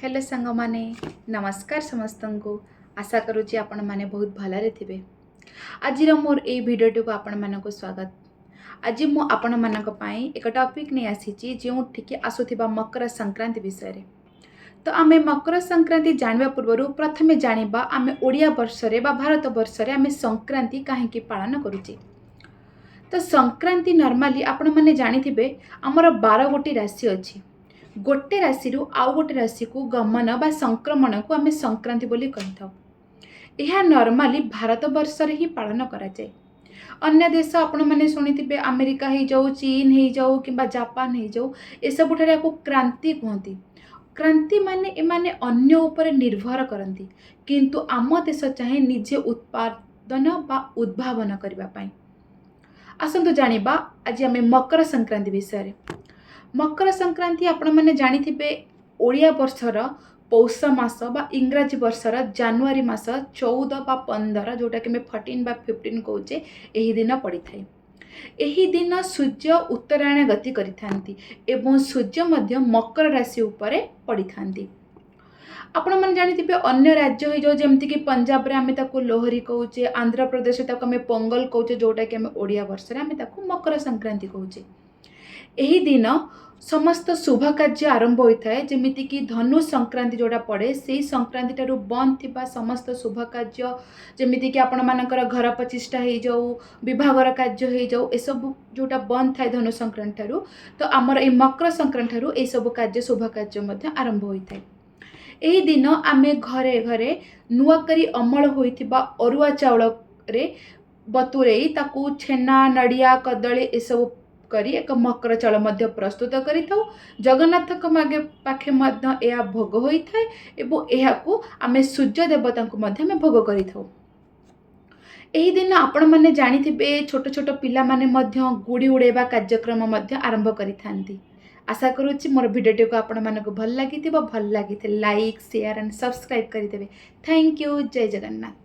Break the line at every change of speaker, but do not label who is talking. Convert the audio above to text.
Hello ସାଙ୍ଗମାନେ, ନମସ୍କାର ସମସ୍ତଙ୍କୁ। ଆଶା କରୁଛି ଆପଣମାନେ ବହୁତ ଭଲରେ ଥିବେ। ଆଜିର ମୋର ଏଇ ଭିଡ଼ିଓଟିକୁ ଆପଣମାନଙ୍କୁ ସ୍ୱାଗତ। ଆଜି ମୁଁ ଆପଣମାନଙ୍କ ପାଇଁ ଏକ ଟପିକ୍ ନେଇ ଆସିଛି, ଯେଉଁଠିକି ଆସୁଥିବା ମକର ସଂକ୍ରାନ୍ତି ବିଷୟରେ। ତ ଆମେ ମକର ସଂକ୍ରାନ୍ତି ଜାଣିବା ପୂର୍ବରୁ ପ୍ରଥମେ ଜାଣିବା, ଆମେ ଓଡ଼ିଆ ବର୍ଷରେ ବା ଭାରତ ବର୍ଷରେ ଆମେ ସଂକ୍ରାନ୍ତି କାହିଁକି ପାଳନ କରୁଛେ। ତ ସଂକ୍ରାନ୍ତି ନର୍ମାଲି ଆପଣମାନେ ଜାଣିଥିବେ, ଆମର 12 ଗୋଟି ରାଶି ଅଛି। ଗୋଟେ ରାଶିରୁ ଆଉ ଗୋଟେ ରାଶିକୁ ଗମନ ବା ସଂକ୍ରମଣକୁ ଆମେ ସଂକ୍ରାନ୍ତି ବୋଲି କହିଥାଉ। ଏହା ନର୍ମାଲି ଭାରତ ବର୍ଷରେ ହିଁ ପାଳନ କରାଯାଏ। ଅନ୍ୟ ଦେଶ ଆପଣମାନେ ଶୁଣିଥିବେ, ଆମେରିକା ହେଇଯାଉ, ଚୀନ ହେଇଯାଉ କିମ୍ବା ଜାପାନ ହେଇଯାଉ, ଏସବୁଠାରେ ଏହାକୁ କ୍ରାନ୍ତି କୁହନ୍ତି। କ୍ରାନ୍ତି ମାନେ ଏମାନେ ଅନ୍ୟ ଉପରେ ନିର୍ଭର କରନ୍ତି, କିନ୍ତୁ ଆମ ଦେଶ ଚାହେଁ ନିଜେ ଉତ୍ପାଦନ ବା ଉଦ୍ଭାବନ କରିବା ପାଇଁ। ଆସନ୍ତୁ ଜାଣିବା ଆଜି ଆମେ ମକର ସଂକ୍ରାନ୍ତି ବିଷୟରେ। ମକର ସଂକ୍ରାନ୍ତି ଆପଣମାନେ ଜାଣିଥିବେ, ଓଡ଼ିଆ ବର୍ଷର ପୌଷ ମାସ ବା ଇଂରାଜୀ ବର୍ଷର ଜାନୁଆରୀ ମାସ 14 ବା 15, ଯେଉଁଟାକି ଆମେ 14 ବା 15 କହୁଛେ, ଏହି ଦିନ ପଡ଼ିଥାଏ। ଏହି ଦିନ ସୂର୍ଯ୍ୟ ଉତ୍ତରାୟଣ ଗତି କରିଥାନ୍ତି ଏବଂ ସୂର୍ଯ୍ୟ ମଧ୍ୟ ମକର ରାଶି ଉପରେ ପଡ଼ିଥାନ୍ତି। ଆପଣମାନେ ଜାଣିଥିବେ, ଅନ୍ୟ ରାଜ୍ୟ ହେଇଯାଉ, ଯେମିତିକି ପଞ୍ଜାବରେ ଆମେ ତାକୁ ଲୋହରୀ କହୁଛେ, ଆନ୍ଧ୍ରପ୍ରଦେଶରେ ତାକୁ ଆମେ ପୋଙ୍ଗଲ କହୁଛେ, ଯେଉଁଟାକି ଆମେ ଓଡ଼ିଆ ବର୍ଷରେ ଆମେ ତାକୁ ମକର ସଂକ୍ରାନ୍ତି କହୁଛେ। ଏହି ଦିନ ସମସ୍ତ ଶୁଭ କାର୍ଯ୍ୟ ଆରମ୍ଭ ହୋଇଥାଏ। ଯେମିତିକି ଧନୁ ସଂକ୍ରାନ୍ତି ଯେଉଁଟା ପଡ଼େ, ସେଇ ସଂକ୍ରାନ୍ତି ଠାରୁ ବନ୍ଦ ଥିବା ସମସ୍ତ ଶୁଭ କାର୍ଯ୍ୟ, ଯେମିତିକି ଆପଣମାନଙ୍କର ଘର ପ୍ରତିଷ୍ଠା ହେଇଯାଉ, ବିବାହଘର କାର୍ଯ୍ୟ ହେଇଯାଉ, ଏସବୁ ଯେଉଁଟା ବନ୍ଦ ଥାଏ ଧନୁ ସଂକ୍ରାନ୍ତି ଠାରୁ, ତ ଆମର ଏଇ ମକର ସଂକ୍ରାନ୍ତି ଠାରୁ ଏଇସବୁ କାର୍ଯ୍ୟ, ଶୁଭ କାର୍ଯ୍ୟ ମଧ୍ୟ ଆରମ୍ଭ ହୋଇଥାଏ। ଏହି ଦିନ ଆମେ ଘରେ ଘରେ ନୂଆ କରି ଅମଳ ହୋଇଥିବା ଅରୁଆ ଚାଉଳରେ ବତୁରେଇ ତାକୁ ଛେନା, ନଡ଼ିଆ, କଦଳୀ ଏସବୁ କରି ଏକ ମକର ଚାଉଳ ମଧ୍ୟ ପ୍ରସ୍ତୁତ କରିଥାଉ। ଜଗନ୍ନାଥଙ୍କ ପାଖେ ମଧ୍ୟ ଏହା ଭୋଗ ହୋଇଥାଏ ଏବଂ ଏହାକୁ ଆମେ ସୂର୍ଯ୍ୟ ଦେବତାଙ୍କୁ ମଧ୍ୟ ଆମେ ଭୋଗ କରିଥାଉ। ଏହି ଦିନ ଆପଣମାନେ ଜାଣିଥିବେ, ଛୋଟ ଛୋଟ ପିଲାମାନେ ମଧ୍ୟ ଗୁଡ଼ି ଉଡ଼ାଇବା କାର୍ଯ୍ୟକ୍ରମ ମଧ୍ୟ ଆରମ୍ଭ କରିଥାନ୍ତି। ଆଶା କରୁଛି ମୋର ଭିଡ଼ିଓଟିକୁ ଆପଣମାନଙ୍କୁ ଭଲ ଲାଗିଥିବ। ଭଲ ଲାଗିଥିଲେ ଲାଇକ୍, ସେୟାର ଆଣ୍ଡ ସବସ୍କ୍ରାଇବ୍ କରିଦେବେ। Thank you. Jay Jagannath.